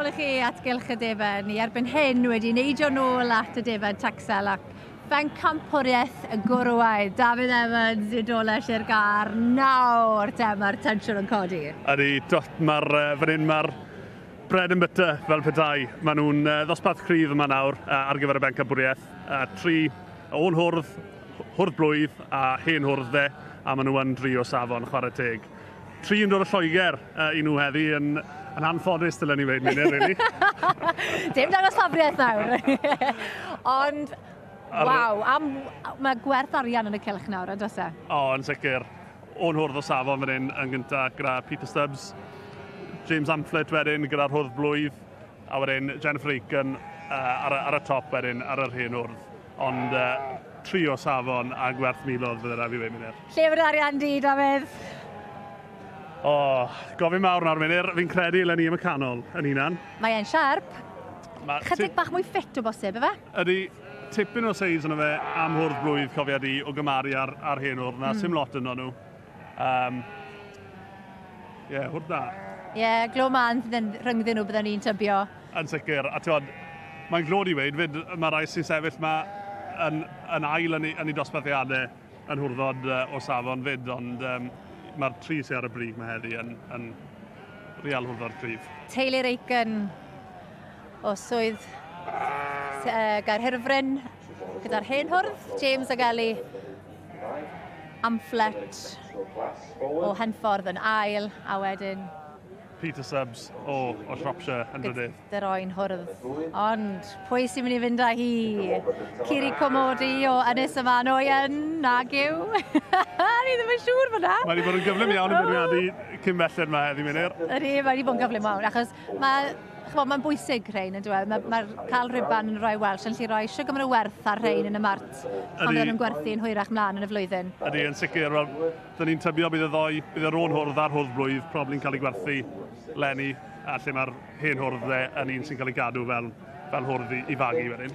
nôl i chi at Gylch y Defaid. Ni erbyn hyn wedi neidio nôl at y defaid Texel ac bencampwriaeth y gwrywaidd. Dafydd Evans i dolau Sir Gâr. Nawr te, mae'r tensiwn yn codi. Ydy, mae'r fan hyn mae'r bread and butter fel petai. Maen nhw'n ddosbarth cryf yma nawr ar gyfer y bencampwriaeth. Tri o'n hwrdd, hwrdd blwydd a hen hwrdd de, a maen nhw yn dri o safon, chwarae teg. Tri yn dod o Lloegr i nhw heddi yn, yn anffodus, dylen ni weud, Meinir, really. Dim dangos ffafriaeth nawr. Ond, waw, am, mae gwerth arian yn y cylch nawr, yn does e? O, yn sicr. O'n hwrdd o safon fan hyn yn gyntaf gyda Peter Stubbs, James Amphlett wedyn gyda'r hwrdd blwydd, a wedyn Jennifer Aiken ar, ar y top wedyn ar yr hen hwrdd. Ond tri o safon a gwerth miloedd fydde rhaid fi weud, Meinir. Lle mae'r arian di, Dafydd? O, gofyn mawr nawr, Meinir. Fi'n credu eleni am y canol yn hunan. Mae e'n siarp. Chydig bach mwy ffit o bosib, ife? Ydy, tipyn o seis yno fe am hwrdd blwydd, cofia di, o gymaru ar, ar hen hwrdd. Na, sim lot yno nhw. Ie, yeah, hwrdd da. Ie, yeah, glo man rhyngddyn nhw byddwn ni'n tybio. Yn sicr, a ti'n mae'n glod i weud, fyd, mae rai sy'n sefyll ma yn, yn ail yn ei dosbarthiadau yn hwrddod o safon fyd, ond mae'r tri sy'n ar y brig mae heddi yn, yn real hwrddod cryf. Taylor Aiken o swydd Gaerhirfryn gyda'r hen hwrdd, James ag Ellie Amphlett o Henffordd yn ail, a wedyn Peter Stubbs o, o Shropshire yn drydydd. Gyda'r oen hwrdd. Ond pwy sy'n mynd i fynd â hi? Kiri Komodi o Ynys y Manwy yn nag yw. Ni ddim yn siŵr fyna. Mae wedi bod yn gyflym iawn yn beirniadu cyn belled yma heddi, Meinir. Ydy, mae wedi bod yn gyflym iawn, achos mae ch'mod, mae'n bwysig rhain yn dweud. Mae, mae cael rhuban yn rhoi Welsh yn lli rhoi shwd gymaint o werth ar rhain yn y mart pan fydden nhw'n gwerthu yn hwyrach mlaen yn y flwyddyn. Ydy, yn sicr. Wel, dyn ni'n tybio bydd y ddoi, bydd yr o'n hwrdd a'r hwrdd blwydd probably'n cael ei gwerthu leni, a lle mae'r hen hwrdd de yn un sy'n cael ei gadw fel, fel hwrdd i, i fagu wedyn.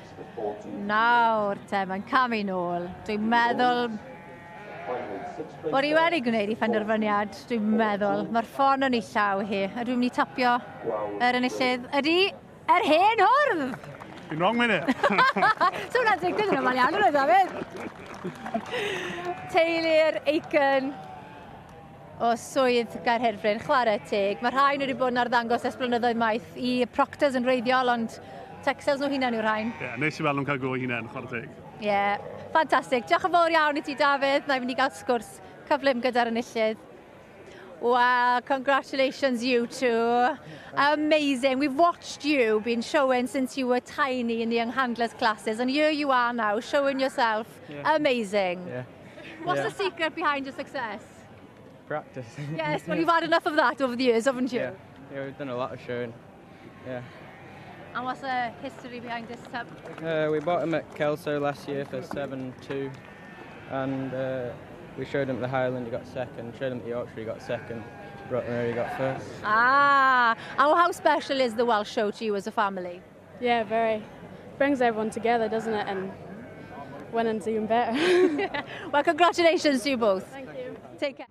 Nawr te, mae'n camu nôl. Dwi'n meddwl bod hi wedi gwneud ei phenderfyniad, dwi'n meddwl. Mae'r ffon yn ei llaw hi, a dwi'n mynd i tapio yr enillydd. Ydy, yr hen hwrdd! Fi'n wrong, Meinir. So hwnna'n digwydd yn ymlaen iawn, yn oedd, Dafydd? Taylor Aiken o swydd Gaerhirfryn, chwarae teg. Mae rhain wedi bod yn arddangos ers blynyddoedd maith i Proctors yn wreiddiol, ond Texels nhw hunain yw'r rhain. Ie, yeah, neis i weld nhw'n cael go hunain, chwarae teg. Ie, yeah, ffantastig. Diolch yn fawr iawn i ti, Dafydd. Na i fynd i gael sgwrs cyflym gyda'r enillydd. Well, congratulations, you two. Amazing. We've watched you been showing since you were tiny in the young handlers classes, and here you are now showing yourself. Yeah. Amazing. Yeah. What's Yeah. the secret behind your success? Practice. Yes, well, you've had enough of that over the years, haven't you? Yeah, we've done a lot of showing. Yeah. And what's the history behind this tub? We bought him at Kelso last year for 7.2, and we showed him at the Highland, he got second. Showed him at the Yorkshire, he got second. Brought him here, he got first. Ah, and how special is the Welsh show to you as a family? Yeah, very. Brings everyone together, doesn't it? And winning's even better. Well, congratulations to you both. Thank you. Take care.